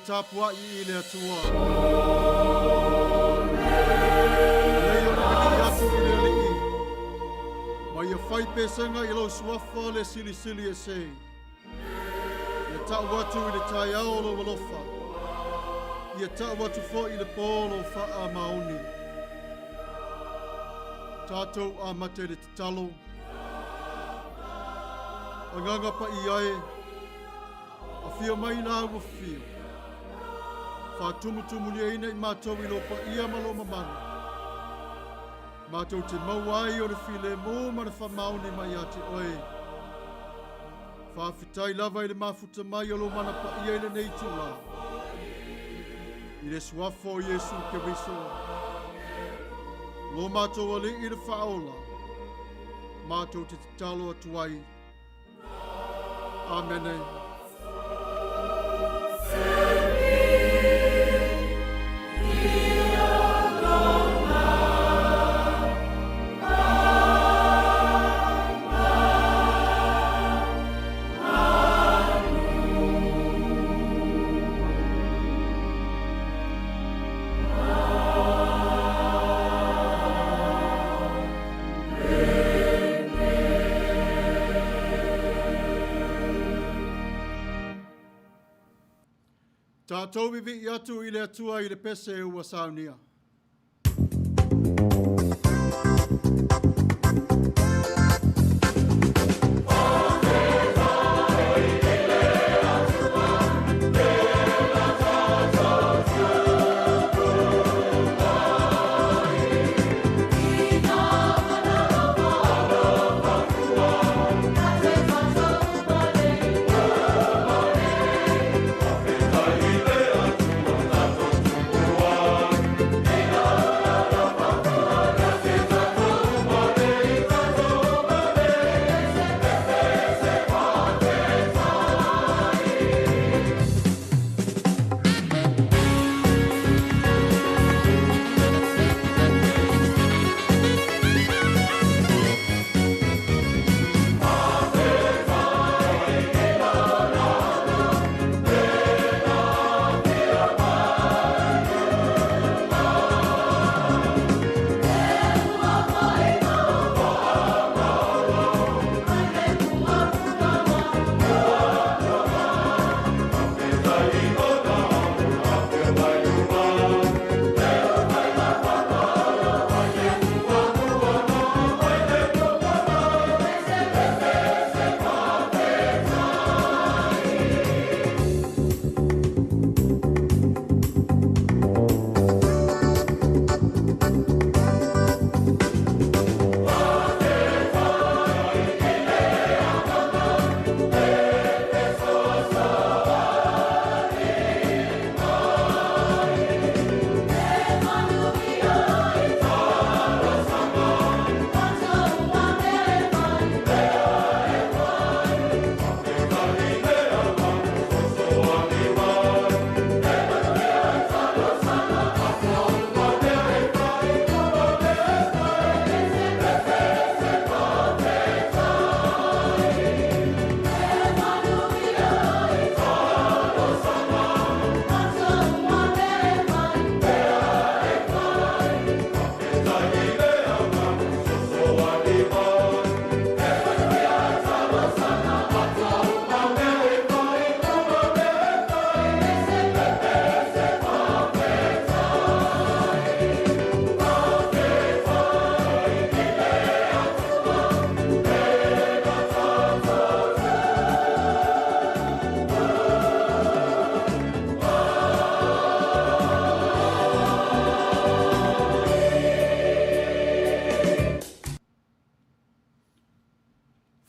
tapuai i le Atua. Lelei ona vivii atu i le Alii, ma ia fai pesega i lou suafa le Silisili Ese. Ia tau atu i le taeao lou alofa, ia tau atu foi i le pō lou faamaoni. Tatou amata i le tatalo. Agaga Paia e, afio mai la ua fio. Faatumutumulieina i matou i lou paia ma lou mamalu. Matou te maua ai o le filemu ma le faamaoni mai ia te oe. Faafetai lava i le mafuta mai o lou mana paia i lenei itula. I le suafa o Iesu Keriso, lo matou Alii le Faaola, matou te tatalo atu ai. Amene. Tatou vivii atu i le Atua i le pese ua saunia.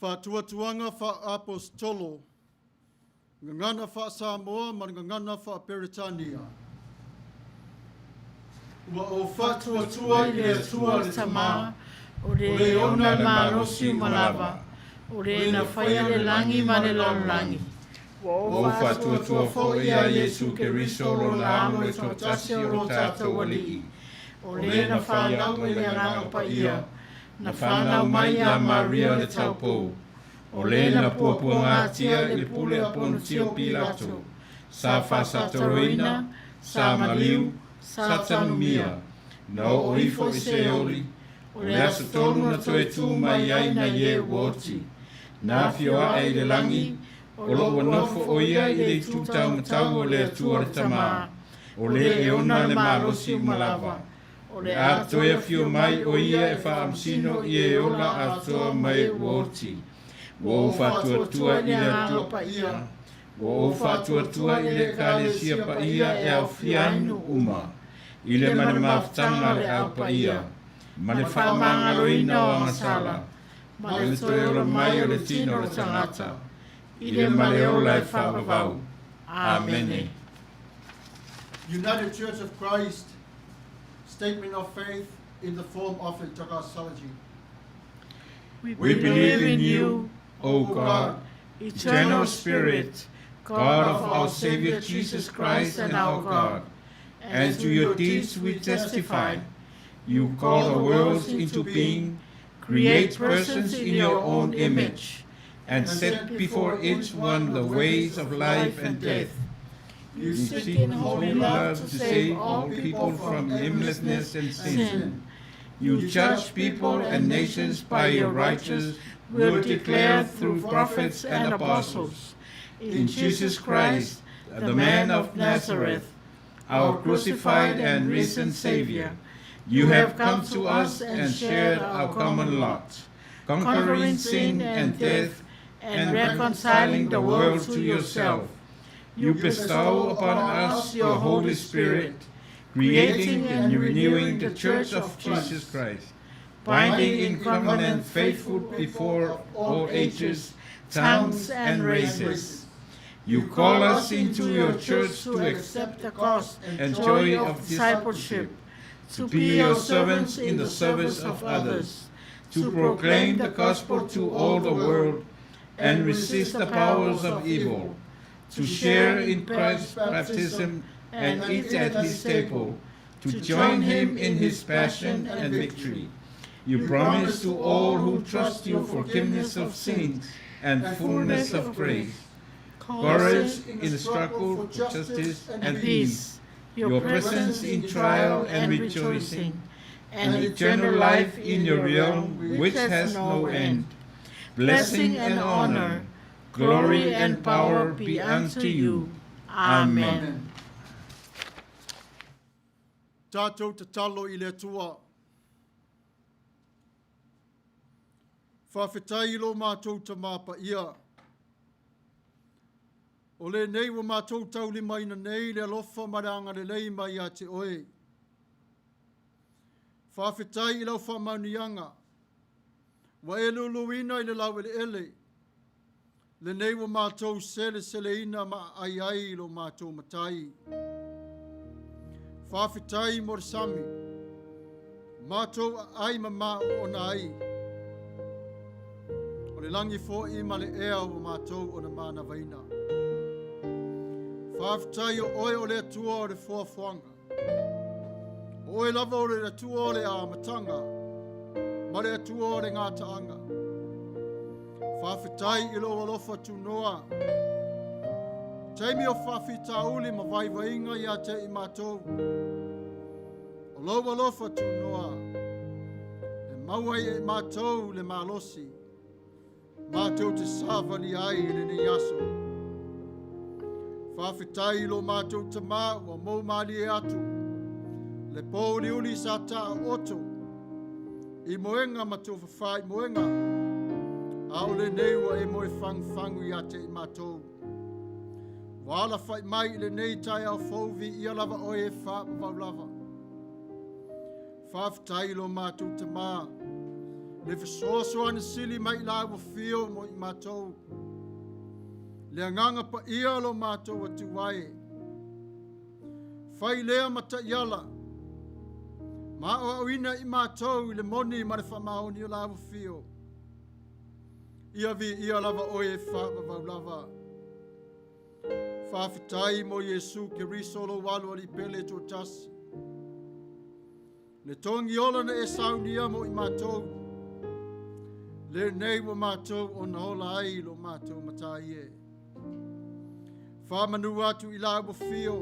Faatuatuaga Faa-Aposetolo, Gagana Faa-Samoa ma le Gagana Faa-Peretania. Ua ou faatuatua i le Atua le Tama, o le ona le malosi uma lava, o le na faia le lagi ma le lalolagi. Ua ou faatuatua foi ia Iesu Keriso Lona Alo e toatasi o lo tatou Alii, o le na fanau i le Agaga Paia, na fanau mai ia Maria le Taupou, o le na puapuagatia i le pule a Ponutio Pilato, Sa faasatoloina, sa maliu, sa tanumia, na oo ifo i Seoli, o le aso tolu na toe tu mai ai nai e ua oti, na afio ae i le lagi, o lo o ua nofo o ia i le itu taumatau o le Atua le Tama, o le e ona le malosi uma lava. O le a toe afio mai o ia e faamasino i e ola atoa ma e ua oti. Ua ou faatuatua i le Atua Paia, Ua ou faatuatua i le Ekalesia paia e aofia ai nuu uma, i le ma le mafutaga a le Au Paia, ma le faamagaloina o agasala, ma le toe ola mai o le tino o le tagata, i le ma le ola e faavavau. Amene. United Church of Christ Statement of Faith in the form of a doxology. We believe in you, O God, eternal Spirit, God of our Savior Jesus Christ and our God, and to your deeds we testify. You call the worlds into being, create persons in your own image, and set before each one the ways of life and death. You You seek seek in holy love to save all people from aimlessness and sin. sin. You judge people and nations by your righteous will declared through prophets and apostles. In Jesus Christ, the man of Nazareth, our crucified and risen Savior, you have come to us and shared our common lot, conquering sin and death and reconciling the world to yourself. You bestow upon us your Holy Spirit, creating and renewing the Church of Jesus Christ, binding in covenant faithful before all ages, tongues, and races. You call us into your church to accept accept the cost and joy of discipleship, to be your servants in the service of others, to proclaim the gospel to all the world and resist the powers of evil, to share in Christ's baptism and eat at his table, to join him in his passion and victory. You promise to all who trust you forgiveness of sins and fullness of grace, courage in the struggle for justice and peace, your presence in trial and rejoicing, and eternal life in your realm which has no end. Blessing and honor, glory and power be unto you. Amen. Tatou tatalo i le Atua. Faafetai i lo matou Tama Paia. O lenei ua matou taulimaina nei le alofa ma le agalelei mai ia te oe. Faafetai i lau faamanuiaga. Ua e luluina i le laueleele. Lenei ua matou seleseleina ma aai ai i lo matou matai. Faafetai mo le sami. Matou aai ma maoona ai. O le lagi fo'i ma le ea ua matou ona manavaina. Faafetai o oe o le Atua o le foafoaga. O oe lava o le Atua o le amataga ma le Atua o le gataaga. Faafetai i lou alofa tunoa. Taimi o faafitauli ma vaivaiga ia te i matou. O lou alofa tunoa e maua ai e matou le malosi. Matou te savalia ai i lenei aso. Faafetai i lo matou Tama ua mou malie atu. Le pōuliuli sa taoto i moega ma tofafā i moega. A o lenei ua e moe fagufagu ia te i matou. Ua alafai mai i lenei taeao fou viia lava oe e faavavau lava. Faafetai i lo matou Tama, le fesoasoani sili mai i la ua fio mo i matou. Le agaga paia lo matou Atua e. Fai lea ma taiala, ma aoaoina i matou i le moni ma le faamaoni o la ua fio. Ia viia lava oe e faavavau lava. Faafetai mo Iesu Keriso lou alu alii pele toatasi. Le togi ola na e saunia mo i matou. Lenei ua matou ona ola ai lo matou matai e. Faamanu atu i lāua fio,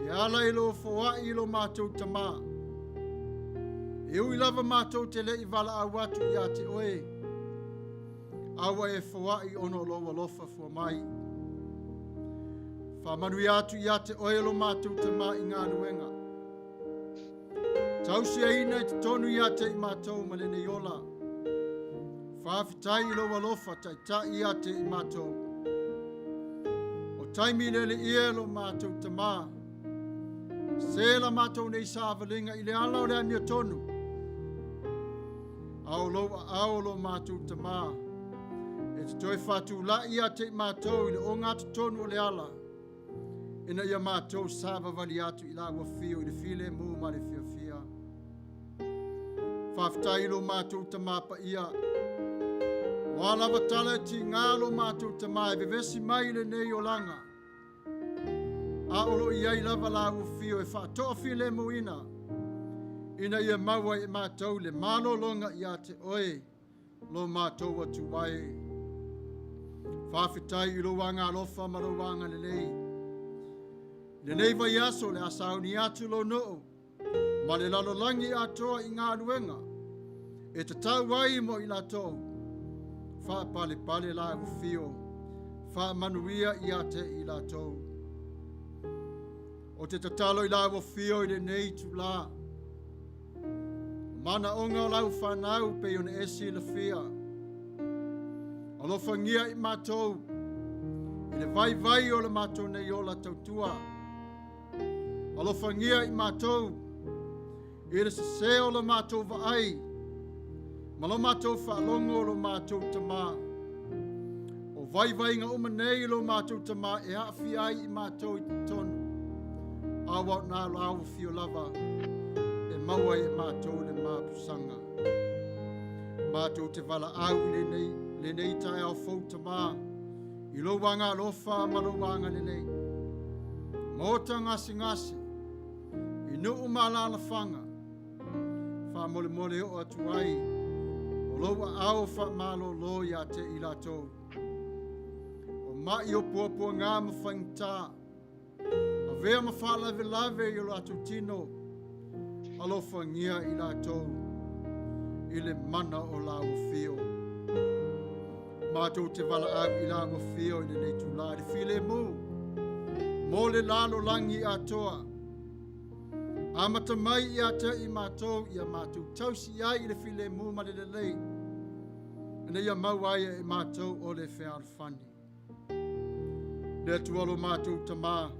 e ala i lō foai i lo mātou Tamā. E ui lava mātou te leʻi valaau atu iā te oe, a ua e foai ona o lou alofa fua mai. Faamanuia atu iā te oe lo mātou Tamā i galuega. Tausiaina i totonu iā te i mātou ma lenei ola. Faafetai i lou alofa taitai iā te i mātou. O taimi le le ia lo mātou Tamā. Se la mātou nei sāvalinga i le ala o le amiotonu. A o lou aao o lo mātou Tamā. E te toe whātūlai iā te i mātou i le ogatotonu o le ala. Ina ia mātou sāvavali atu i lāua fio i le filemu ma le fiafia. Faafetai i lo mātou Tamā paia. O a lava tala e tīgā lo mātou Tamā e vevesi mai i lenei olaga. A o lo i ai lava lāua fio e whaatoa filemuina, ina ia mau ai e mātou le malologa iā te oe lo mātou atu ai. Faafetai i lou agalofa ma lou agalelei. Lenei vaiaso le a sauni atu lou nuu ma le lalolagi atoa i galuega e tatau ai mo i latou. Faapalepale lāua fio, faamanuia ia te i latou. O te tatalo i lāua fio i lenei itulā. O manaoga o lau whanau pei ona e silafia. Alofangia i mātou, i le vaivai o le mātou nei ola tautua. Alofangia i mātou, i le sese o le mātou vaai, ma lo mātou whaalongo o lo mātou tamā. O vaivaiga uma nei i lo mātou tamā e aafia ai i mātou i te tonu. A ua nā lāua fio lava e mau ai e mātou le māpusanga. Mātou te valaau i lenei, lenei taeao fou tamā, i lou agalofa ma lou agalelei. Maota gasegase, i nuu ma alaalafaga, faamolemole oo atu ai o lou aao faamalōlō iā te i latou. O maʻi o puapuagā ma faigata, avea ma faalavelave i o latou tino, alofagia i latou i le mana o lāua fio. Matou te valaau i lāua fio i lenei itulā i le filemu mo le lalolagi atoa. Amata mai ia te i mātou ia mātou tausi ai i le filemu ma le lelei, ina ia mau ai e mātou o le fealofani. Le Atua lo mātou Tamā,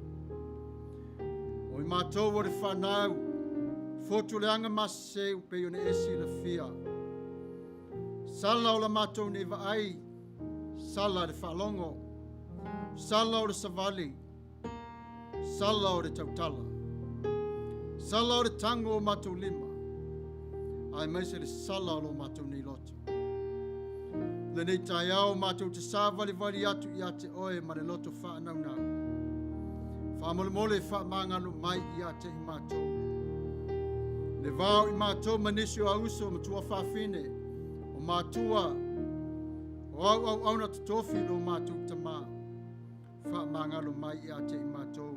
o i mātou o le whanau, fotu le anga masese u pei ona e silafia. Sala o la mātou nei vaai, sala le whaalongo, sala o le savali, Sala o le tautala. Sala o le tago o matou lima. Aemaise le sala o lo matou nei loto. Lenei taeao matou te sāvalivali atu iā te oe ma le loto faanaunau. Faamolemole faamagalo mai iā te i matou. Le vao i matou ma nisi o auso ma tuafafine, o matua, o auauauna totofi lo matou tamā. Faamagalo mai ia te i matou.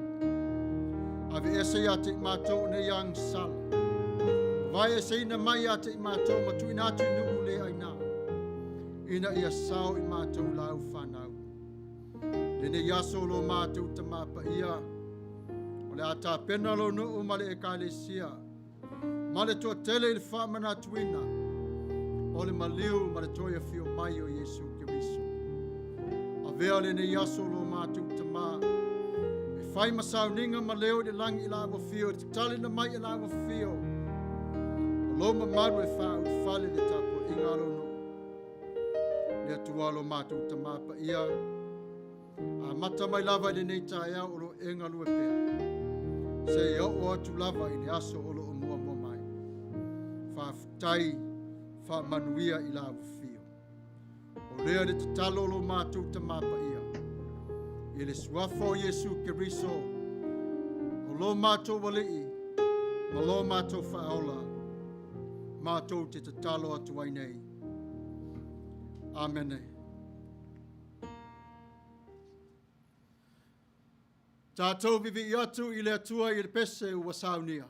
Aveese ia te i matou o nei agasala. Vaeeseina mai ia te i matou ma tuuina atu i nuu le aina. Ina ia sao i matou lau whanau. Lenei aso lo matou tamā paia. O le a tapena lo nuu ma le ekalesia. Ma le toatele i le faamanatuina o le maliu ma le toe afio mai o Iesu Keriso. Avea lenei aso lo matou Tamā, e fai ma sauniga ma leo i le lagi i lāua fio, i le tatalina mai e lāua fio, o lou mamalu e faaulufale le tapuaiga a lou nuu. Le Atua lo matou Tamā paia, Amata mai lava i lenei taeao o lo o e galue pea, seia oo atu lava i le aso o lo o muamua mai. Faafetai, faamanuia i la ua fio. O lea le tatalo o lo matou Tamā Paia, i le suafa o Iesu Keriso, o lo matou Alii ma lo matou Faaola, matou te tatalo atu ai nei. Amene. Tatou vivi'i atu i le Atua i le pese ua saunia.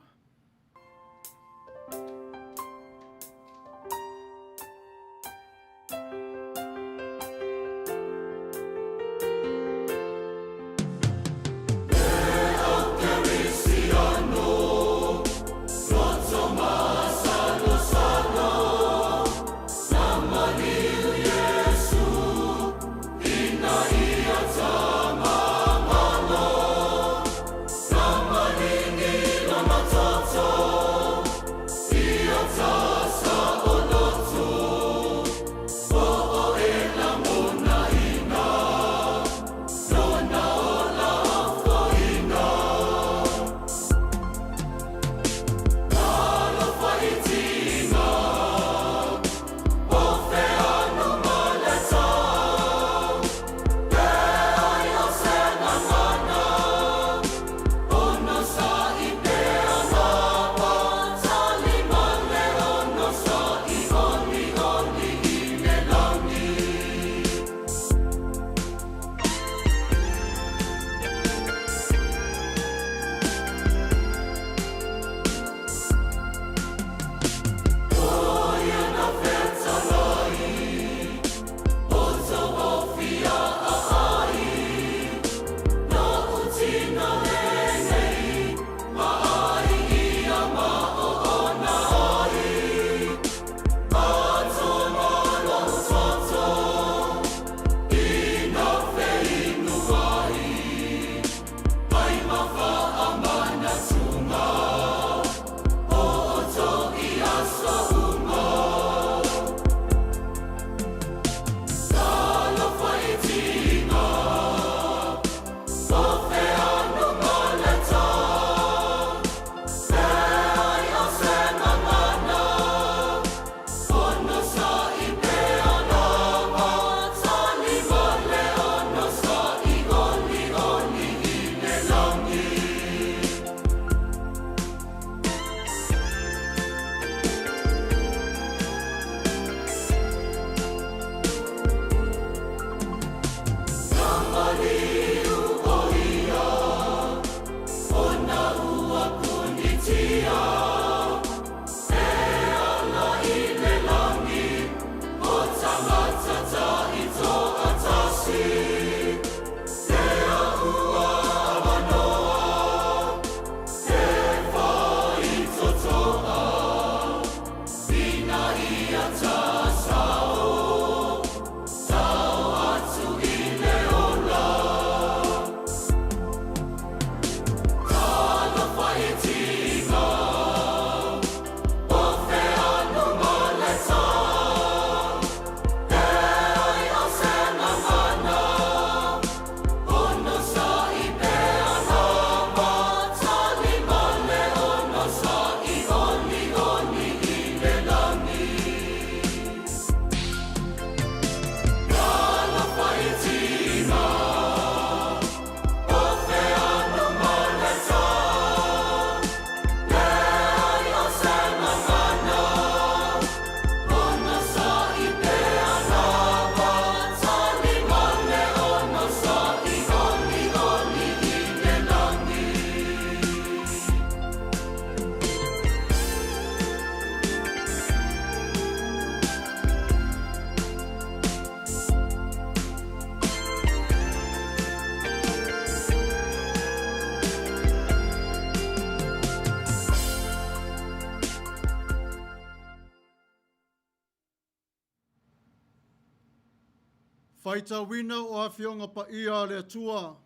Faitauina o Afioga Paia a le Atua,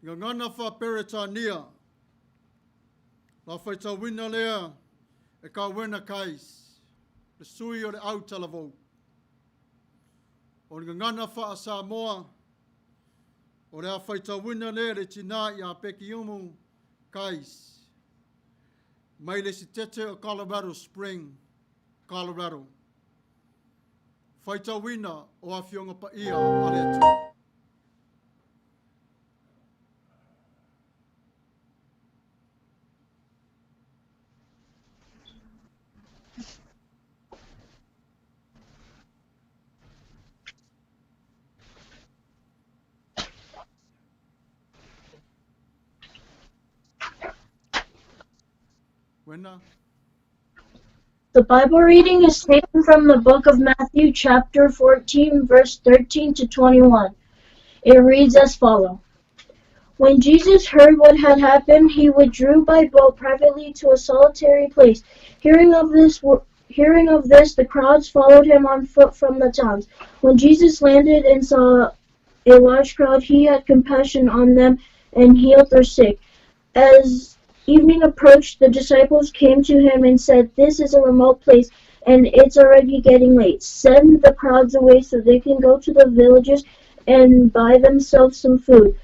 Gagana Faa-Peretania, la faitauina lea e Kawena Kais, le sui o le au talavou. O le Gagana Faa-Samoa, o le a faitauina lea le tina ia Pekiumu Kais, mai le sitete o Colorado Spring, Colorado. Faitauina o Afioga Paia a le Atua. Wena. The Bible reading is taken from the book of Matthew, chapter 14, verse 13 to 21. It reads as follows. When Jesus heard what had happened, he withdrew by boat privately to a solitary place. Hearing of this, hearing of this, the crowds followed him on foot from the towns. When Jesus landed and saw a large crowd, he had compassion on them and healed their sick. As evening approached, the disciples came to him and said, This is a remote place, and it's already getting late. Send the crowds away so they can go to the villages and buy themselves some food.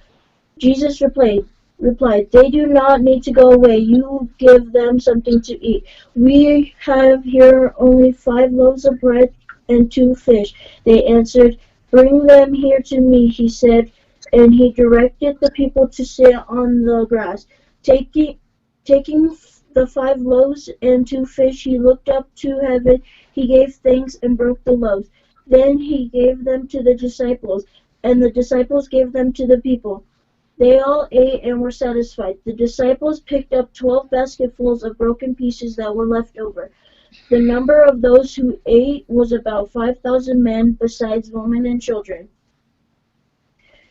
Jesus replied, replied, They do not need to go away. You give them something to eat. We have here only five loaves of bread and two fish. They answered, Bring them here to me, he said, and he directed the people to sit on the grass. Taking, taking the five loaves and two fish, he looked up to heaven. He gave thanks and broke the loaves. Then he gave them to the disciples, and the disciples gave them to the people. They all ate and were satisfied. The disciples picked up 12 basketfuls of broken pieces that were left over. The number of those who ate was about 5,000 men, besides women and children.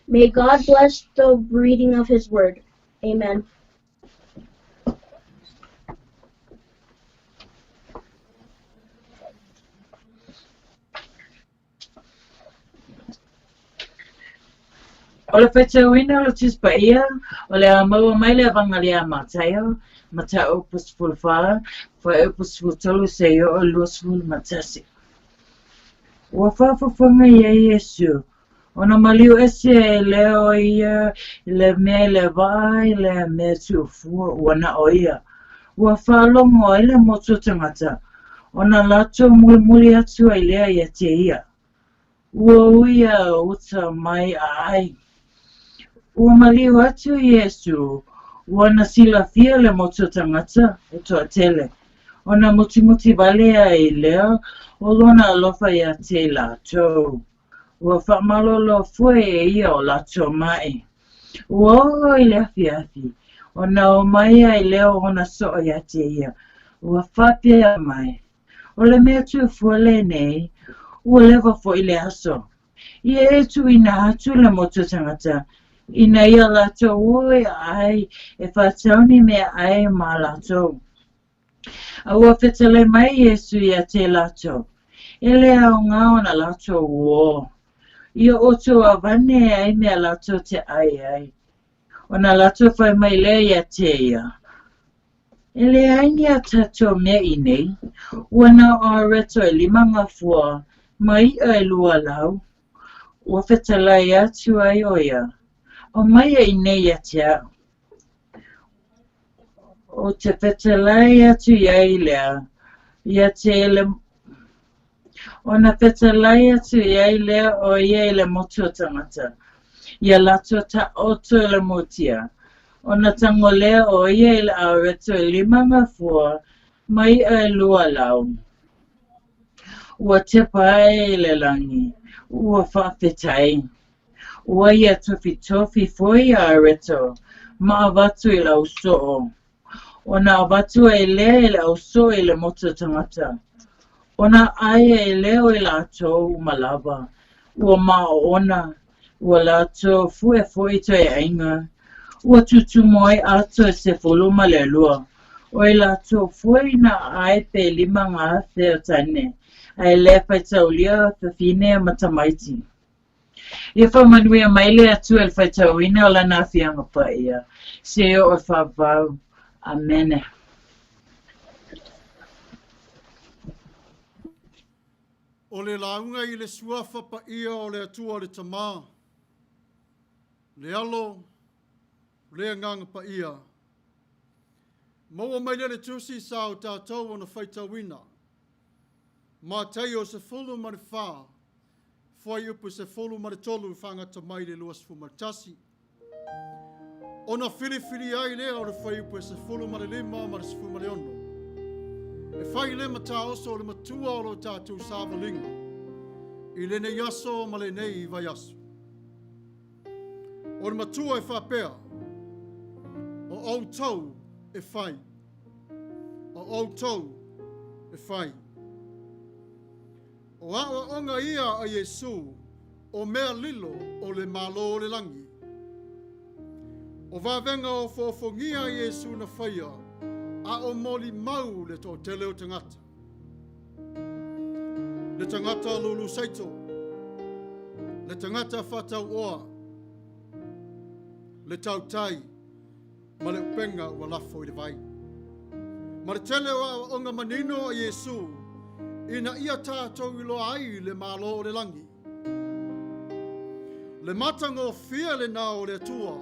May God bless the reading of his word. Amen. O le faitauina o le Tusi Paia, o le a maua mai le Avagalia a Mataio, Mataupu 14, Fuaiupu 13 seia oo i le 21. Ua faafofoga ia Iesu, ona maliu ese ai lea o ia i le mea i le vaa i le mea tuufua ua na o ia. Ua faalogo ai le motu o tagata, ona latou mulimuli atu ai lea ia te ia. Ua uia uta mai a ai. Ua maliu atu Iesu, ua na silafia le motu o tagata e toatele, ona mutimuti wale ai lea o lona alofa ia te latou. Ua faamalolo foi e ia o latou mai. Ua oo i le afiafi, ona o mai ai lea o ona soo ia te ia, ua faapea mai, O le mea tuufua lenei, ua leva foi le aso. Ia e tuuina atu le motu tangata, ina ia latou o e ai e faatau ni mea ai ma latou. A ua fetalai mai Iesu ia te latou, E le aoga ona latou o. Ia outou avane ai mea latou te ai ai. Ona latou fai mai lea ia te ia, E leai ni a tatou mea i nei, ua na o areto e lima nga fua ma iʻa e 200. Ua fetalai atu ai o ia, Aumaia i nei ia te au. O te fetalai atu iai lea, ia te le Ona fetalai atu i ai lea o ia i le motu o tangata, ia latou taoto i le mutia, ona tango lea o ia i le aoreto e lima nga fua ma iʻa e 200. Ua tepa ae i le langi, ua faafetai. Ua ia tofitofi foi ia aoreto ma avatu i le ausoo. Ona avatu ai lea i le ausoo i le motu o tagata. Ona ai ai lea o i latou uma lava, ua maoona, ua latou fue foi toe aiga, ua tutumu ai ato e 12, o i latou foi na ai pe 5,000 o tane, ae le faitaulia fafine ma tamaiti. Ia faamanuia mai le Atua i le faitauina o Lana Afioga Paia, seia oo i faavavau. Amene. O le lauga i le Suafa Paia o le Atua le Tama, le Alo, le Agaga Paia. Maua mai lea le tusi sa o tatou ona faitauina. Mataio 14, fuaiupu 13 faagata mai le 21. Ona filifili ai lea o le fuaiupu e 15 ma le 16. E fai le mataoso o le matua o lo tatou savaliga i lenei aso ma lenei vaiaso. O le matua e faapea, o outou e fai. outou e fai. O aʻoaʻoga ia a Iesū o mea lilo o le Malo o le lagi. O vavega ofoofogia a Iesū na faia, a o molimau le toatele o tagata. Le tagata lulu saito, le tagata faatauoa, le tautai, ma le upega ua lafo i le vai. Ma le tele o aoaoga manino a Iesū ina ia tatou iloa ai le Malo o le lagi. Le matagofie lenā o le Atua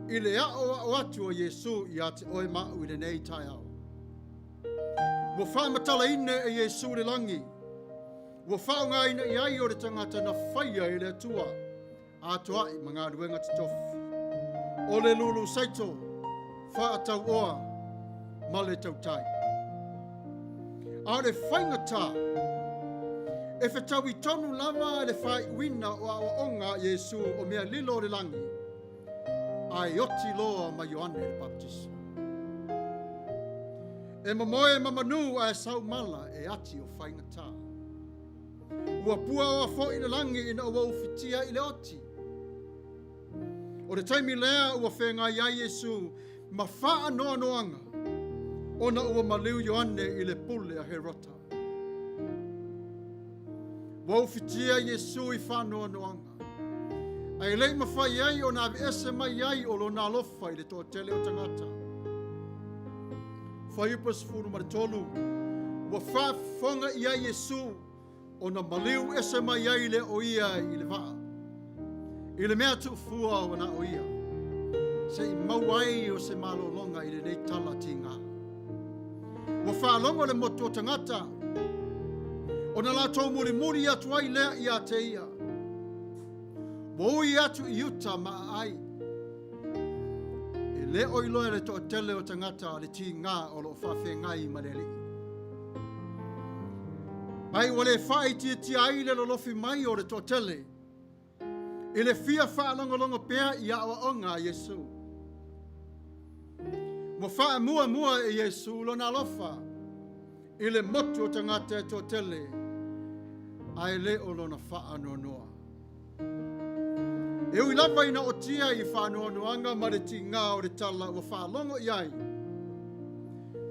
i le aʻoaʻo atu a Iesū iā te oe ma aʻu i lenei taeao. Ua faamatalaina e Iesū le lagi, ua faaaogaina i ai o le tagata na faia e le Atua atoaʻi ma galuega totofi. O le lulu saito, faatauoa ma le tautai. A o le faigata, e fetaui tonu lava le faaiuina o aoaoga a Iesu o mea lilo o le lagi, a e oti loa ma Ioane le Baptisa. E momoe ma manu ae sau mala e ati o faigata. Ua puaoa foi le lagi ina ua ufitia i le oti. O le taimi lea ua feagai ai Iesu ma faanoanoaga ona ua maliu Ioane i le pule a Herota. Ua ufitia Iesu i faanoanoaga, ae le i mafai ai ona aveese mai ai o lona alofa i le toatele o tagata. Fuaiupu 13, ua faafofoga i ai Iesu ona maliu ese mai ai lea o ia i le vaa, i le mea tuufua ua na o ia, se i maua ai o se malologa i lenei tala tiga. Ua faalogo le motu o tagata, ona latou mulimuli atu ai lea ia te ia. Ua ui atu i uta ma aai. E le o iloa e le toatele o tagata le tiga o lo o faafeagai ma le Alii. Ai ua le faaitiitia ai le lolofi mai o le toatele i le fia faalogologo pea i aoaoga a Iesu. Ua faamuamua e Iesu lona alofa i le motu o tagata e toatele, ae le o lona faanoanoa. E ui lava ina otia i faanoanoaga ma le tiga o le tala ua faalogo i ai,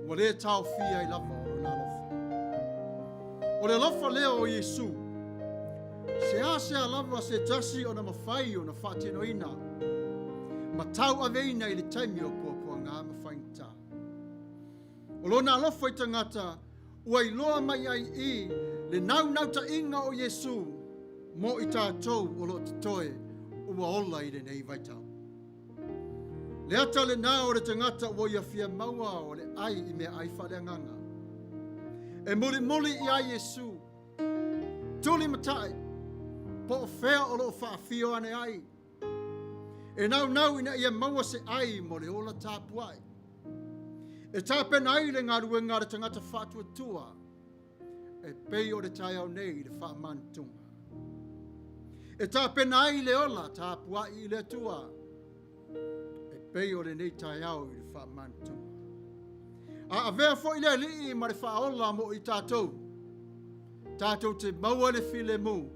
ua le taofia ai lava o lona alofa. O le alofa lea o Iesu, seasea lava se tasi ona mafai ona faatinoina ma tauaveina i le taimi o puapuaga ma faigata. O lona alofa i tagata ua iloa mai ai i le naunautaiga o Iesu mo i tatou o lo o totoe ua ola i lenei vaitau. Le ata lenā o le tagata ua ia fia maua o le ʻai i meaai faaleagaga. E mulimuli iā Iesu, tulimatai, po o fea o lo o faafio ane ai. E naunau ina ia maua se ʻai mo le ola tapuai. E tapena ai le galuega a le tagata faatuatua e pei o le taeao nei i le faamanutuga. E tapena ai le ola tapuai i le Atua e pei o lenei taeao i le faamanutuga. A avea foi le Alii ma le faaola mo i tatou, tatou te maua le filemu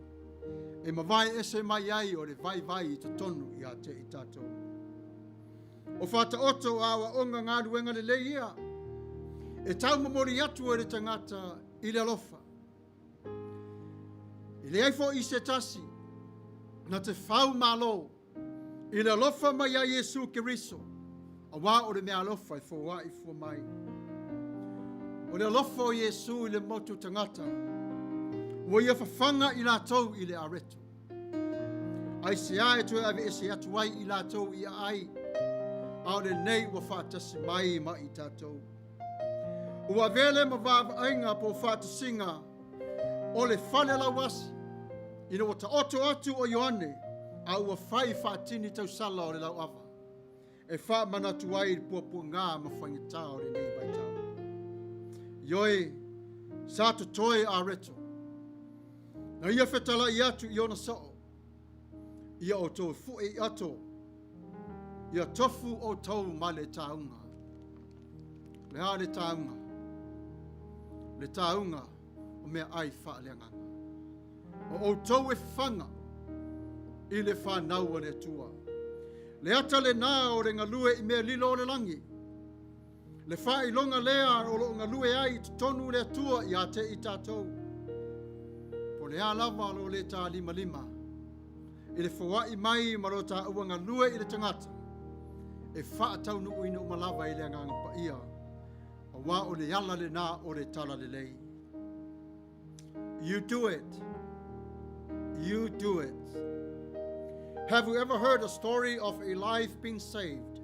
e mavae ese mai ai o le vaivai i totonu ia te i tatou. O faataoto o aoaoga galuega lelei ia e taumomoli atu e le tagata i le alofa. E leai foi i se tasi na te fau malo i le alofa mai ia Iesu Keriso, auā o le mea alofa e foai fua mai. O le alofa o Iesu i le motu tagata, ua ia fafaga i latou i le areto. Aisea e toe aveese atu ai i latou i aai, a o lenei ua faatasi mai ma i tatou. Ua avea lea ma vaavaaiga po o faatasiga o le fale lauasi, ina ua taoto atu o Ioane a ua fai faatini tausala o le lauava, e faamanatu ai le puapuaga ma faigata o lenei vaitau. Ioe, sa totoe areto, na ia fetalai atu i ona soo, ia outou fue i ato, ia tofu outou ma le tauga. Le a le tauga? Le tauga o meaai faaleagaga. O outou e fafaga i le fanau a le Atua. Le ata lenā o le galue i mea lilo o le lagi. Le faailoga lea o loo galue ai i totonu le Atua ia te i tatou. Po o le a lava lo le talimalima i le foai mai ma lo taua galue i le tagata e faataunuuina uma lava i le Agaga Paia, auā o le ala lenā o le talalelei. You do it. You do it. Have you ever heard a story of a life being saved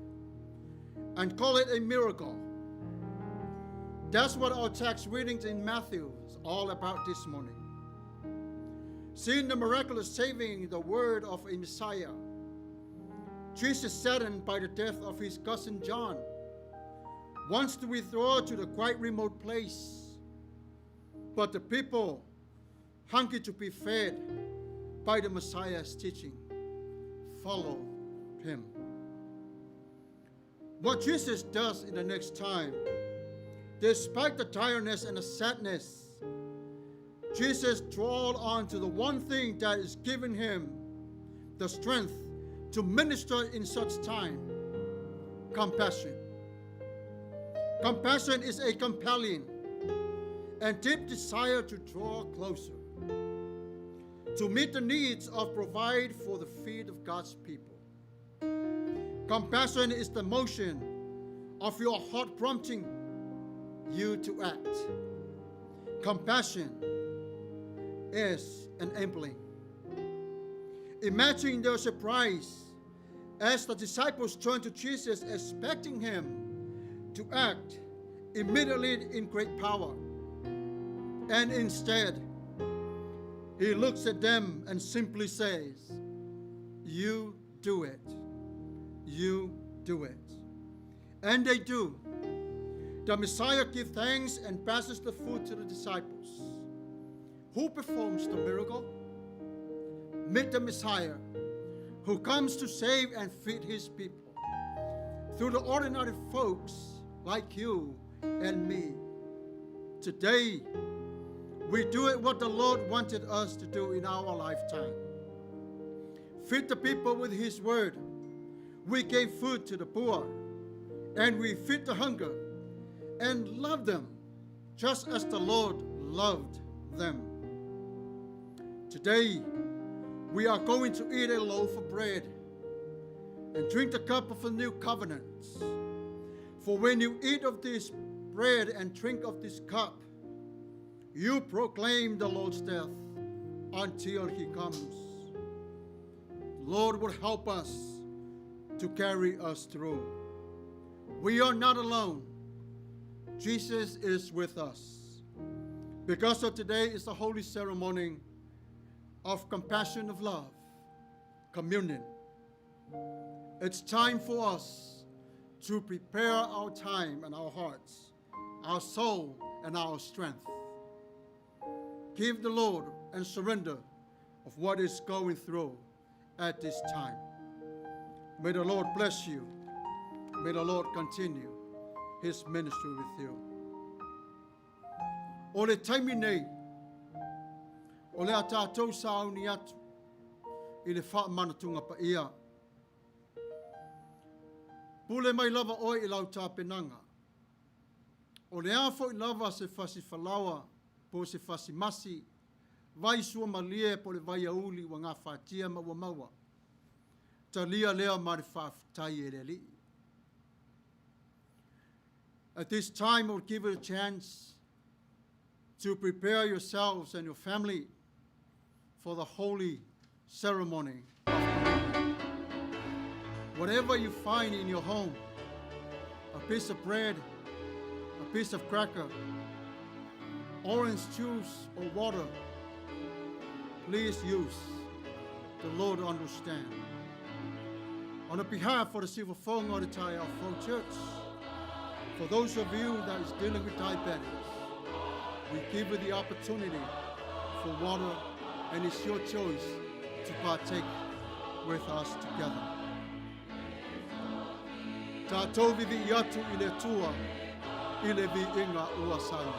and call it a miracle? That's what our text readings in Matthew is all about this morning. Seeing the miraculous saving the word of a Messiah, Jesus, saddened by the death of his cousin John, wants to withdraw to the quite remote place. But the people, hungry to be fed by the Messiah's teaching, follow him. What Jesus does in the next time, despite the tiredness and the sadness, Jesus draws on to the one thing that is giving him the strength to minister in such time: compassion. Compassion is a compelling and deep desire to draw closer, to meet the needs of provide for the feet of God's people. Compassion is the motion of your heart prompting you to act. Compassion is enabling. Imagine their surprise as the disciples turned to Jesus, expecting him to act immediately in great power. And instead, he looks at them and simply says, "You do it. You do it." And they do. The Messiah gives thanks and passes the food to the disciples. Who performs the miracle? Meet the Messiah, who comes to save and feed his people through the ordinary folks like you and me. Today, we do it what the Lord wanted us to do in our lifetime. Feed the people with his word. We gave food to the poor, and we feed the hunger and love them just as the Lord loved them. Today, we are going to eat a loaf of bread and drink the cup of a new covenant. For when you eat of this bread and drink of this cup, you proclaim the Lord's death until he comes. The Lord will help us to carry us through. We are not alone. Jesus is with us. Because of today is the holy ceremony of compassion of love, communion. It's time for us to prepare our time and our hearts, our soul and our strength. Give the Lord and surrender of what is going through at this time. May the Lord bless you. May the Lord continue his ministry with you. O le taimi nei, o le a tātou sauni atu i le faamanatunga paia. Pule mai lava oe i lau tapenaga. O le a foi lava se fasi falaoa po o se fasi masi, vai suamalie po o le vaiauli ua gafatia ma ua maua. Talia lea ma le faafetai e le Alii. At this time, I'll give you a chance to prepare yourselves and your family for the holy ceremony of communion. Whatever you find in your home, a piece of bread, a piece of cracker, orange juice, or water, please use. The Lord understand. On the behalf of the Siufafoga o le Taeao Fou Church, for those of you that is dealing with diabetes, we give you the opportunity for water, and it's your choice to partake with us together. Tatou vivi'i atu i le Atua i le viiga ua sala.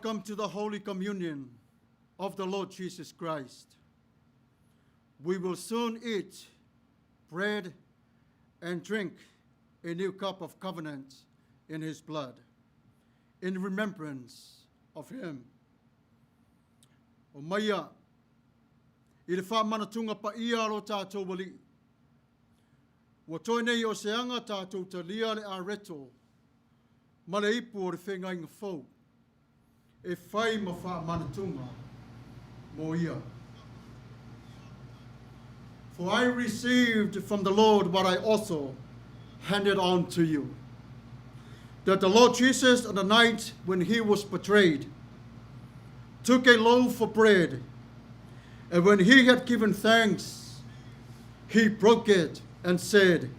Welcome to the Holy Communion of the Lord Jesus Christ. We will soon eat bread and drink a new cup of covenant in his blood, in remembrance of him. O maia, i le faamanatunga paia a lo tatou Alii, ua toe nei o se aga tatou talia le areto ma le ipu o le feagaiga fou, e fai ma faamanatuga mo ia. For I received from the Lord what I also handed on to you. That the Lord Jesus, on the night when he was betrayed, took a loaf of bread, and when he had given thanks, he broke it and said,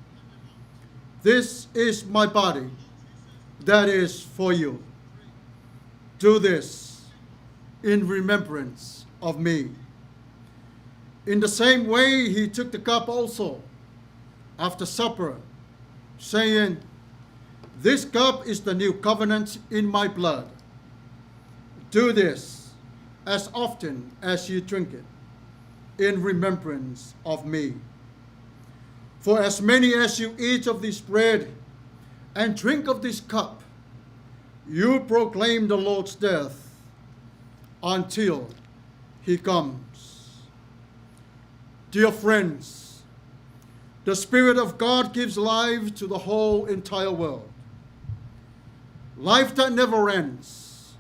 This is my body that is for you. Do this in remembrance of me. In the same way, he took the cup also after supper, saying, This cup is the new covenant in my blood. Do this as often as you drink it in remembrance of me. For as many as you eat of this bread and drink of this cup, you proclaim the Lord's death until he comes. Dear friends, the Spirit of God gives life to the whole entire world. Life that never ends.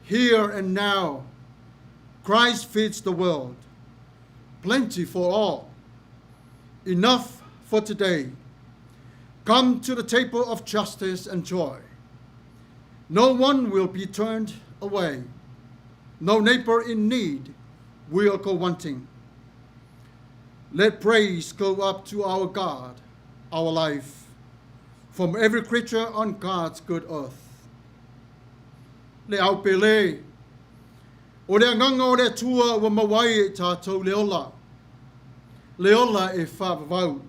Here and now, Christ feeds the world. Plenty for all. Enough for today. Come to the table of justice and joy. No one will be turned away. No neighbor in need will go wanting. Let praise go up to our God, our life, from every creature on God's good earth. Le ao pele, o le agaga o le Atua ua maua ai e i tatou le ola, le ola e faavavau.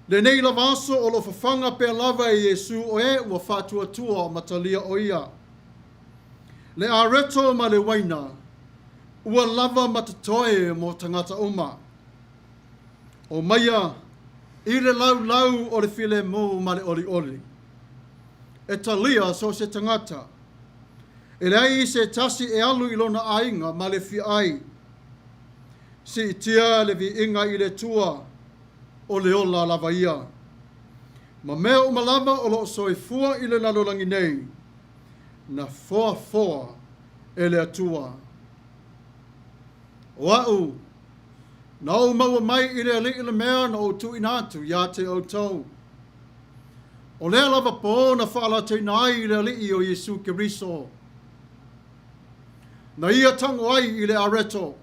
Lenei lava aso o lo o fafaga pea lava e Iesu o e ua faatuatua ma talia o ia. Le areto ma le uaina, ua lava ma totoe mo tagata uma. O maia i le laulau o le filemu ma le olioli. E talia so o se tagata. E leai se tasi e alu i lona aiga ma le fia ai. Siitia le viiga i le Atua, o le ola lava ia. Ma mea uma lava o lo o soifua i le lalolagi nei, na foafoa e le Atua. O a'u, na ou maua mai i le Alii le mea na ou tuuina atu iā te outou. O lea lava pō na faalataiina ai i le Alii o Iesu Keriso, na ia tago ai i le areto,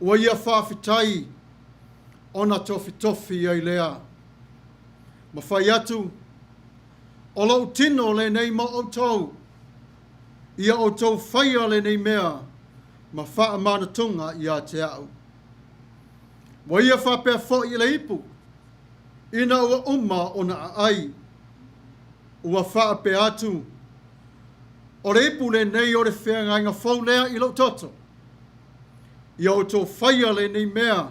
ua ia faafetai ona tofitofi ai lea, ma fai atu, O lou tino lenei mo outou, ia outou faia lenei mea ma faamanatuga iā te a'u. Ua ia faapea foi i le ipu, ina ua uma ona aai, ua faapea atu, O le ipu lenei o le feagaiga fou lea i lou toto. Ia outou faia lenei mea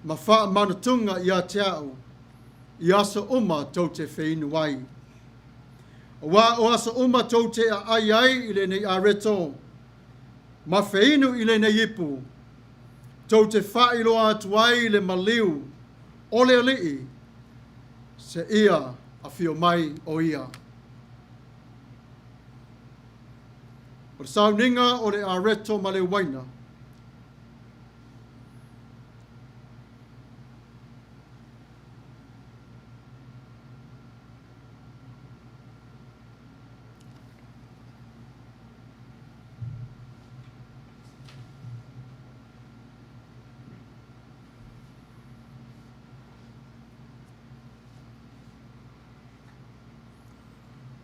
ma faamanatuga iā te a'u i aso uma tou te feinu ai. Aua o aso uma tou te aai ai i lenei areto ma feinu i lenei ipu, tou te faailoa atu ai le maliu o le Alii seia afio mai o ia. O le sauniga o le areto ma le uaina.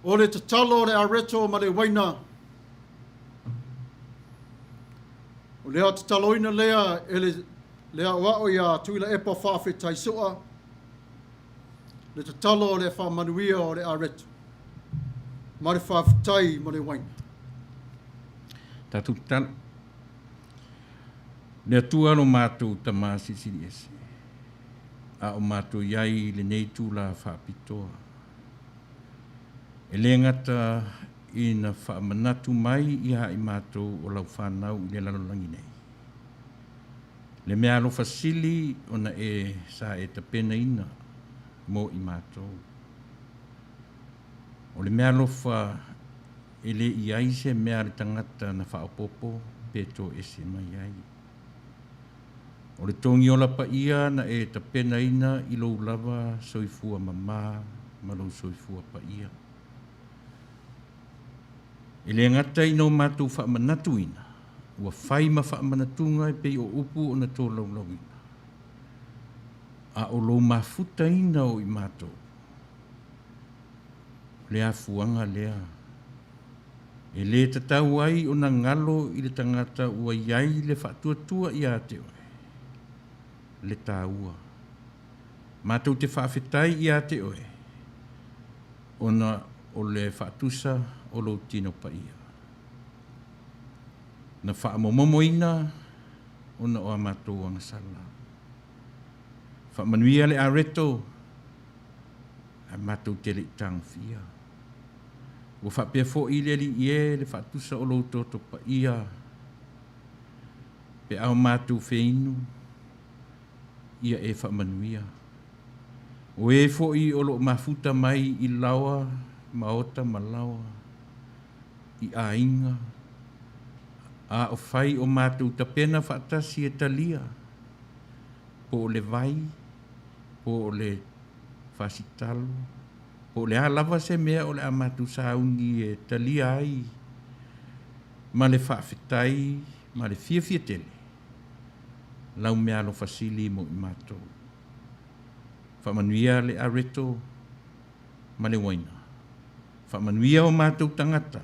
O le tatalo o le areto ma le uaina. O le tataloina lea e le le aoao iā Tuilaepa Faafetai Sua, le tatalo o le faamanuia o le areto ma le faafetai ma le uaina. Tatou tatalo. Le Atua lo matou Tama Silisili Ese, a o matou i ai i lenei itula faapitoa, e le gata ina faamanatu mai iā i matou o lau fanau i le lalolagi nei, le mea alofa sili ona e sa e tapenaina mo i matou. O le mea alofa e le i ai se mea a le tagata na faaopoopo pe toese mai ai. O le togiola paia na e tapenaina i lou lava soifua mamā ma lou soifua paia. E le gata ina o matou faamanatuina, ua fai ma faamanatuga e pei o upu ona tolaulauina, a o lou mafutaina o i matou, o le afuaga lea e le tatau ai ona galo i le tagata ua i ai le faatuatua ia te oe, le taua. Matou te faafetai ia te oe, ona o le faatusa o lou tino paia. Na faamomomoina ona o a matou agasala. Faamanuia le areto ae matou te le i tagofia. Ua faapea foi le Alii e le faatusa o lou toto paia pe a o matou feinu ia e faamanuia. O e foi o lo o mafuta mai i laoa maota ma laoa, i aiga, a o fai o matou tapena faatasi e talia, po o le vai, po o le fasitalo, po o le a lava se mea o le a matou sauni e talia ai ma le faafetai ma le fiafia tele lau meaalofa sili mo i matou. Faamanuia le areto ma le uaina. Faamanuia o matou tagata,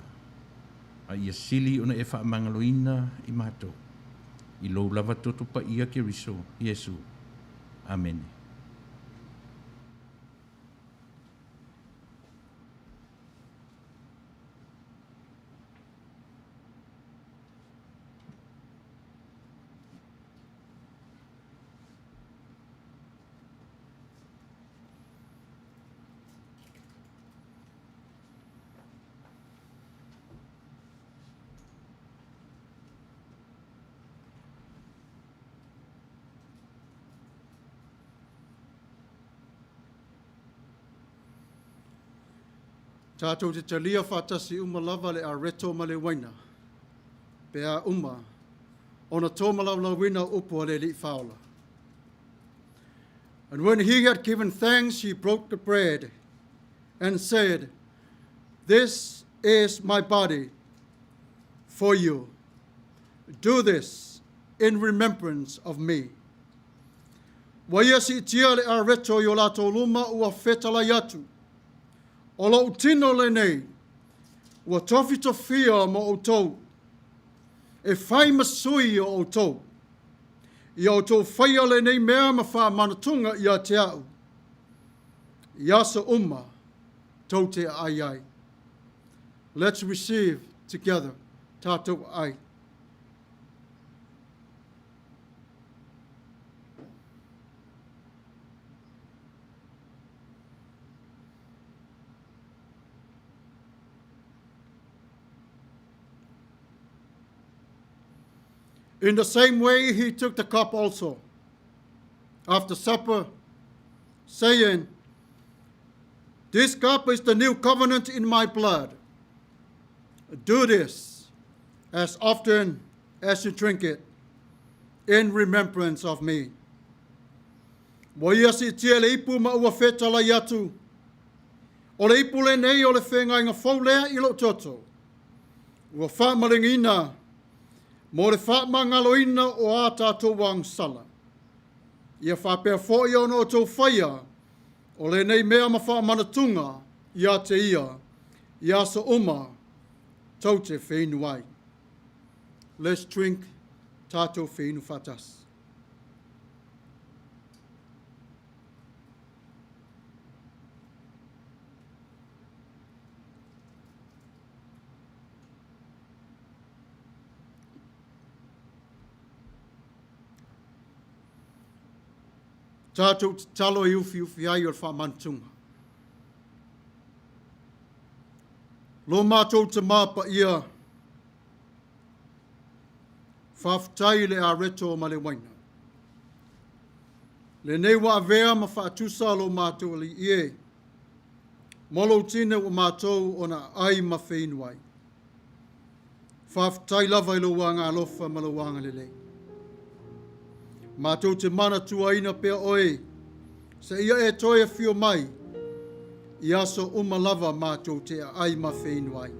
a ia sili ona e faamagaloina i matou, i lou lava toto paia Keriso Iesu. Amene. Tatou te talia faatasi uma lava le areto ma le uaina, pe a uma ona tomalaulauina upu a le Alii Faaola. And when he had given thanks, he broke the bread and said, This is my body for you. Do this in remembrance of me. Ua ia siitia le areto i o latou luma ua fetalai atu. O lou tino lenei, ua tofitofia mo outou, e fai ma sui o outou. Ia outou faia lenei mea ma faamanatuga ia te au, i aso uma tou te aai ai. Let's receive together tatou ai. In the same way, he took the cup also after supper, saying, This cup is the new covenant in my blood. Do this as often as you drink it in remembrance of me. Ua ia siitia le ipu ma ua fetalai atu. O le ipu lenei o le feagaiga fou lea i lou toto. Ua faamaligiina mo le faamagaloina o a tatou agasala. Ia faapea foi ona outou faia o lenei mea ma faamanatuga ia te ia i aso uma tou te feinu ai. Let's drink tatou feinu faatasi. Tatou tatalo e ufiufi ai o le faamanatuga. Lo matou Tamā Paia, faafetai i le areto ma le uaina. Lenei ua avea ma faatusa lo matou Alii e, mo lou tino ua matou ona aai ma feinu ai. Faafetai lava i lou agaalofa ma lou agalelei. Matou te manatuaina pea oe, seia e toe afio mai, i aso uma lava matou te aai ma feinu ai.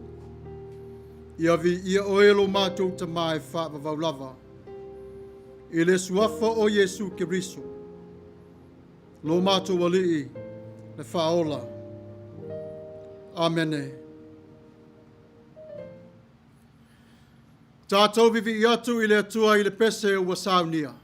Ia viia oe lo matou Tamā e faavavau lava, i le suafa o Iesu Keriso, lo matou Alii le Faaola. Amene. Tatou vivii atu i le Atua i le pese ua saunia.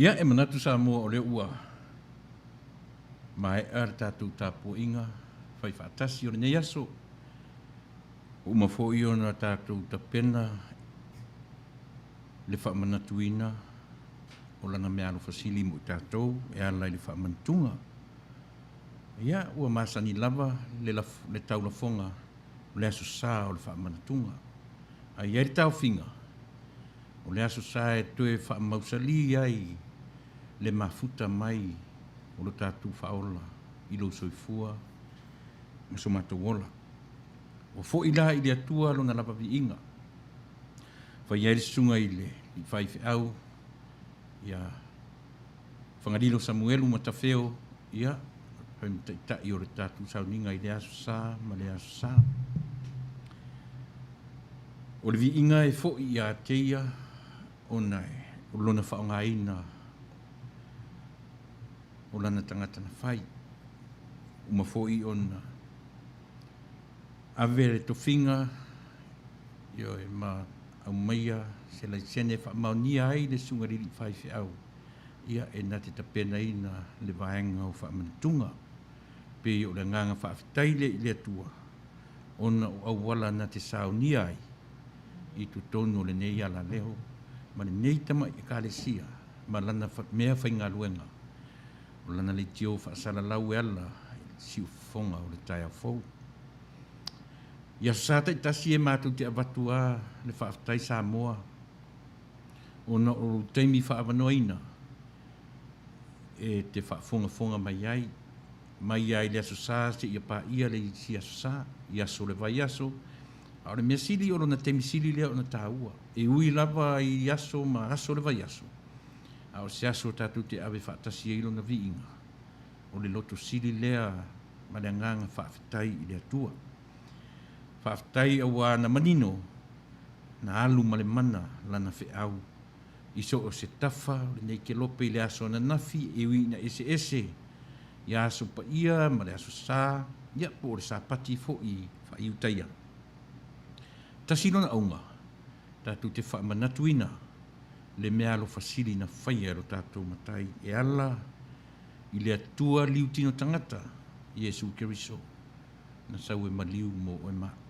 Ia, e manatu Samoa o lea ua maea le tatou tapuaiga fai faatasi o lenei aso. Ua uma foi ona tatou tapena le faamanatuina o lana meaalofa sili mo i tatou e ala i le faamanatuga. Ia, ua masani lava le, le taulafoga o le Aso Sa o le Faamanatuga. A i ai le taofiga, o le Aso Sa e toe faamausalī ai le mafuta mai o lo tatou Faaola i lou soifua ma so matou ola. Ua foi la i le Atua Lona lava viiga. Fai ai le susuga i le faifeau ia Fagalilo Samuelu Matafeo, ia, fai ma taitai o le tatou sauniga i lea Aso Sa ma lea Aso Sa. O le viiga e foi ia te ia ona o lona faaaogaina o lana tagata na fai. Uma foi ona ave le tofiga ioe ma aumaia se laisene e faamaonia ai le susuga i le alii faifeau ia e na te tapenaina le vaega o faamanatuga. Pei o le agaga faafetai lea i le Atua ona o auala na te saunia ai i totonu o lenei alaleo ma lenei tamai Ekalesia ma lana mea faigaluega o lana leitio faasalalau e ala i le siufofoga o le taeao fou. I aso Sa taitasi e matou te avatu a le faafetai Samoa ona o lou taimi faaavanoaina e te faafogafoga mai ai, mai lava i le Aso Sa seia paia le isi Aso Sa, i aso o le vaiaso, a o le mea sili o lona taimi sili lea ona taua, e ui lava i aso ma aso o le vaiaso, a o se aso tatou te ave faatasi ai lona viiga, o le loto sili lea ma le agaga faafetai i le Atua. Faafetai auā na manino, na alu ma le mana lana feau i so o se tafa o lenei kelope i le aso ananafi e ui ina eseese i aso paia ma le aso sa, ia po o le Sapati foi faa-Iutaia. Tasi lona auga, tatou te faamanatuina le meaalofa sili na faia e lo tatou Matai e ala i le Atua liutino tagata, Iesu Keriso, na sau e maliu mo oe ma au.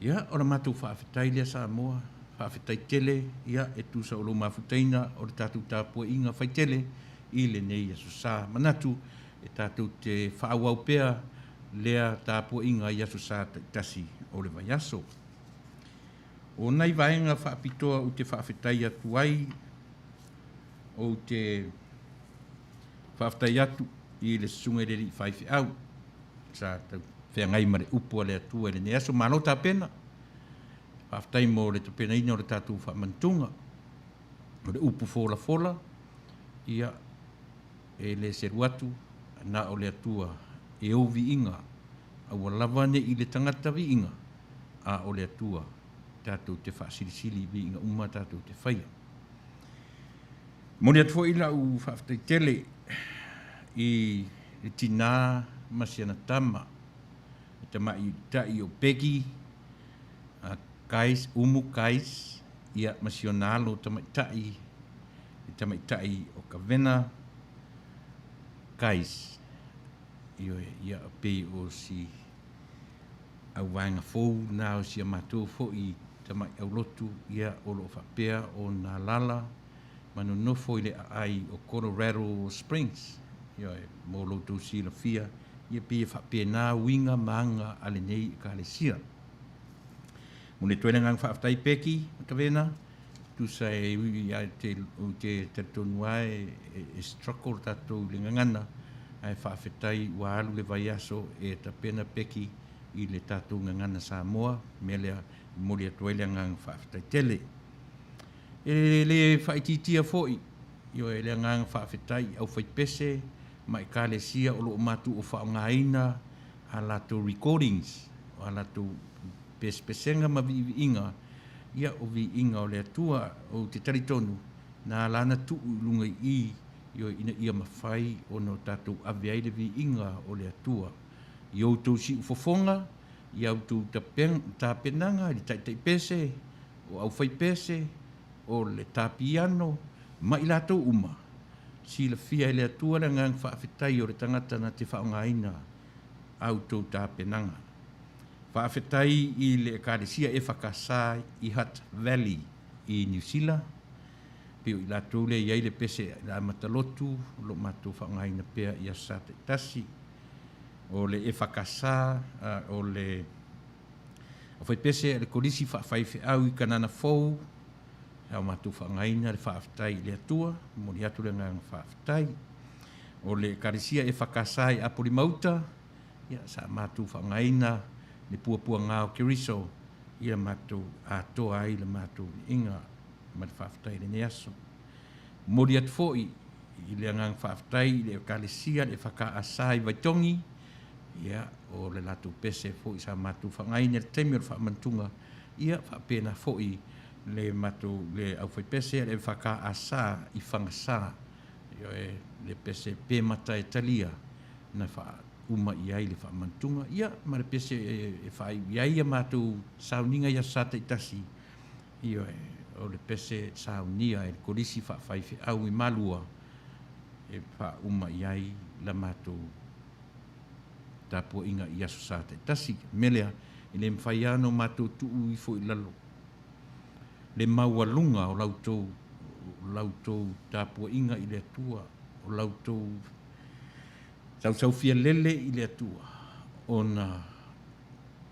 Ia, o la matou faafetai lea Samoa, faafetai tele, ia, e tusa o lou mafutaina o le tatou tapuaiga faitele i lenei Aso Sa. Manatu e tatou te faaauau pea lea tapuaiga i Aso Sa taitasi o le vaiaso. O nai vaega faapitoa ou te faafetai atu ai, ou te faafetai atu i le Susuga i le Alii Faifeau, sa tau feagai ma le upu a le Atua i lenei aso. Malo tapena. Faafetai mo le tapenaina o le tatou faamanatuga. O le upu folafola, ia, e le selu atu, na o le Atua e ou viiga, aua lava ne i le tagata viiga, a o le Atua tatou te faasilisili i viiga uma tatou te faia. Momoli atu foi lau faafetai tele i le tinā ma si ana tama, le tamaitai o Peggy Kais, Umu Kais, ia ma si ona alo tamaitai, le tamaitai o Kavena Kais. Ioe, ia pei o si auvaega fou na o si a matou foi tamai aulotu, ia o lo o faapea ona alaala ma nonofo i le aai o Colorado Springs. Ioe, mo lo outou silafia, ia pei e faapena uiga ma aga a lenei Ekalesia. Momoli atu ai le agaga faafetai Peki Matavena, tusa e ui ia te, ou te talitonu lava e, e struggle tatou i le gagana, ae faafetai ua alu le vaiaso e tapena Peki i le tatou gagana Samoa, mea lea e momoli atu ai le agaga faafetai tele. E le faaitiitia foi, ioe, le agaga faafetai i aufaipese ma Ekalesia o lo o matou o faaaogaina a latou recordings, o a latou pesepesega ma viiviiga, ia o viiga o le Atua. Ou te talitonu, na ala ana tuu i luga i i, ioe, ina ia mafai ona o tatou ave ai le viiga o le Atua i outou siufofoga, i a outou tapenaga i le taitaipese, o aufaipese, o le ta piano, ma i latou uma. Silafia e le Atua le agaga faafetai o le tagata na te faaaogaina a outou tapenaga. Faafetai i le Ekalesia EFKS i Hutt Valley i Niu Sila, pei o i latou lea e i ai le pese i le amata lotu o lo o matou faaaogaina pea i aso Sa taitasi. O le EFKS, o le aufaipese a le Kolisi Faafaifeau i Kanana Fou, sa o matou faaaogaina le faafetai i le Atua, momoli atu le agaga faafetai. O le Ekalesia EFKS i Apolima-uta, ia, sa matou faaaogaina le puapuaga o Keriso ia matou atoa ai le matou viiga ma le faafetai i lenei aso. Momoli atu foi i le agaga faafetai i le Ekalesia le EFKS i Vaitogi, ia, o le latou pese foi sa matou faaaogaina i le taimi o le faamanatuga, ia, faapena foi le matou le aufaipese a le EFKS i Fagasa, ioe, le pese pe mata e talia na faauma i ai le faamanatuga, ia, ma le pese e faaiu i ai a matou sauniga i aso Sa taitasi, ioe, o le pese saunia e le Kolisi Faafaifeau i Malua e faauma i ai la matou tapuaiga i aso Sa taitasi. O le mea lea, e le mafai lava ona matou tuu ifo i lalo le maualuga o la outou, la outou tapuaiga i le Atua, o la outou sausaufialele i le Atua, ona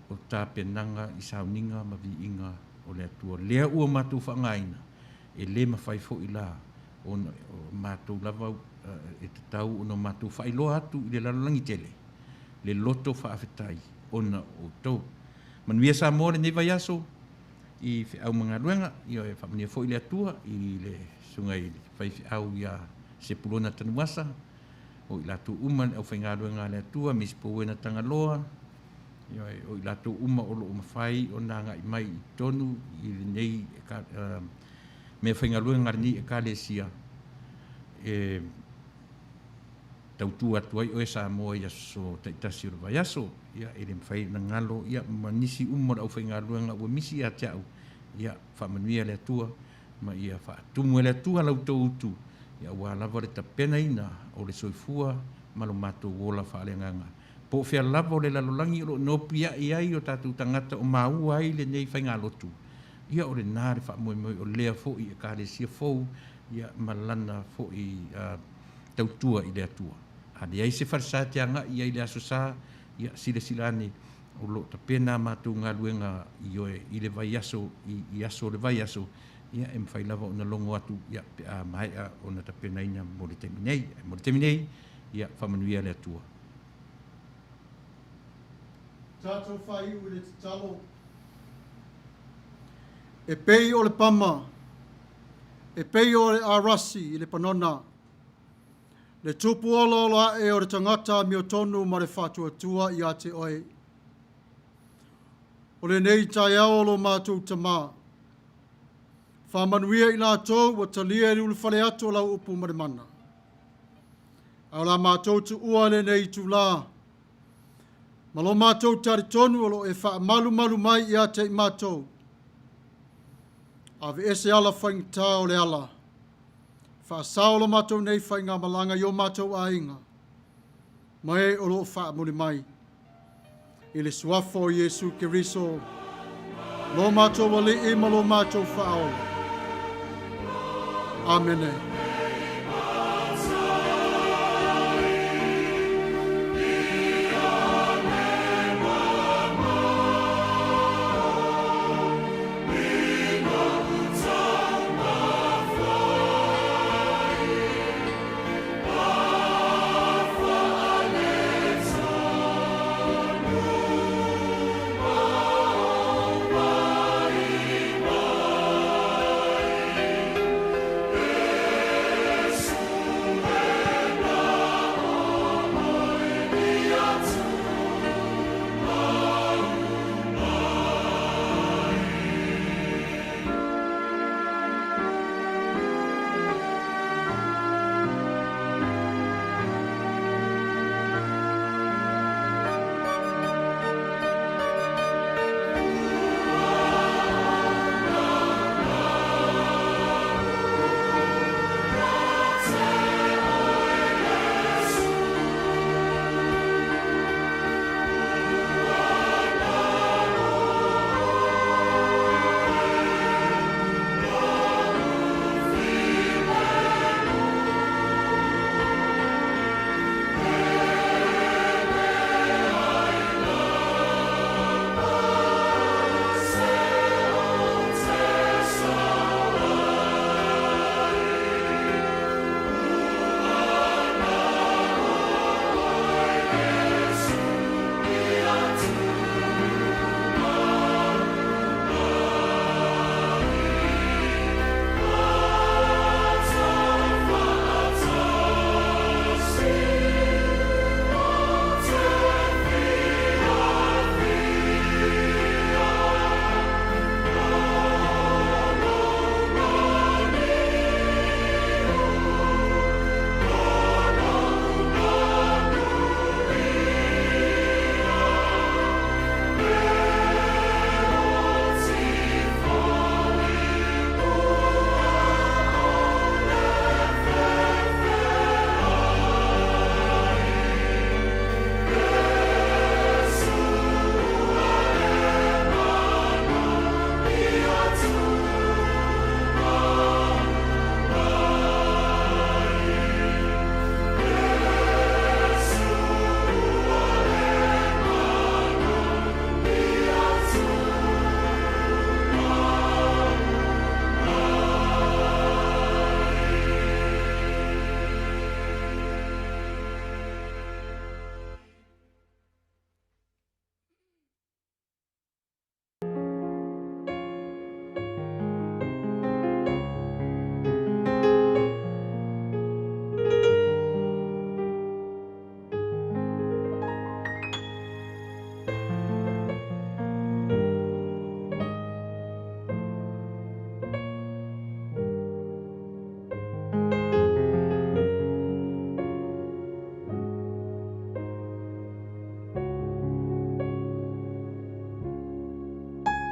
o tapenaga i sauniga ma viiga o le Atua. Lea ua matou faaaogaina, e le mafai foi la ona o matou lava e tatau ona matou faailoa atu i le lalolagi tele le loto faafetai ona o outou. Manuia Samoa lenei vaiaso i feau ma galuega. Ia e faamanuia foi le Atua i le susuga i le faifeau ia Sepulona Tanuvasa, o i latou uma le aufaigaluega a le Atua, Miss Powena Tagaloa, ioe, o i latou uma o lo o mafai ona agai mai i totonu i lenei meafaigaluega a lenei Ekalesia e tautua atu ai oe Samoa i aso taitasi o le vaiaso. Ia, e le mafai ona galo, ia, ma nisi uma o le aufaigaluega ua misi ia te au, ia, faamanuia le Atua ma ia faatumu e le Atua la outou utu, ia aua lava le tapenaina o le soifua ma lo matou ola faaleagaga. Po o fea lava o le lalolagi o lo o nopiai ai o tatou tagata o maua ai lenei faigalotu, ia o lena le faamoemoe o lea foi Ekalesia fou, ia ma lana foi tautua i le Atua. A leai se falesa e te agai i ai i le Aso Sa, ia silasila ane o lo o tapena a matou galuega ioe i le vaiaso, i aso o le vaiaso, ia e mafai lava ona logo atu ia pe a maea ona tapenaina mo le taimi nei. Ae mo le taimi nei, ia faamanuia le Atua. Tatou faaiu i le tatalo. E pei o le pama, e pei o le arasi i Lepanona, le tupu olaola ae o le tagata amiotonu ma le faatuatua ia te oe. O lenei taeao o lo matou Tama, faamanuia i latou ua talia i le ulufale atu o lau upu ma le mana. A o la matou tuua lenei itulā, ma lo matou talitonu o lo o e faamalumalu mai ia te i matou, aveese ala faigata o le ala, faasao lo matou nei faigamalaga i o matou aiga, ma e o lo o faamuli mai. I le suafa o Iesu Keriso, lo matou Alii ma lo matou Faaola. Amene.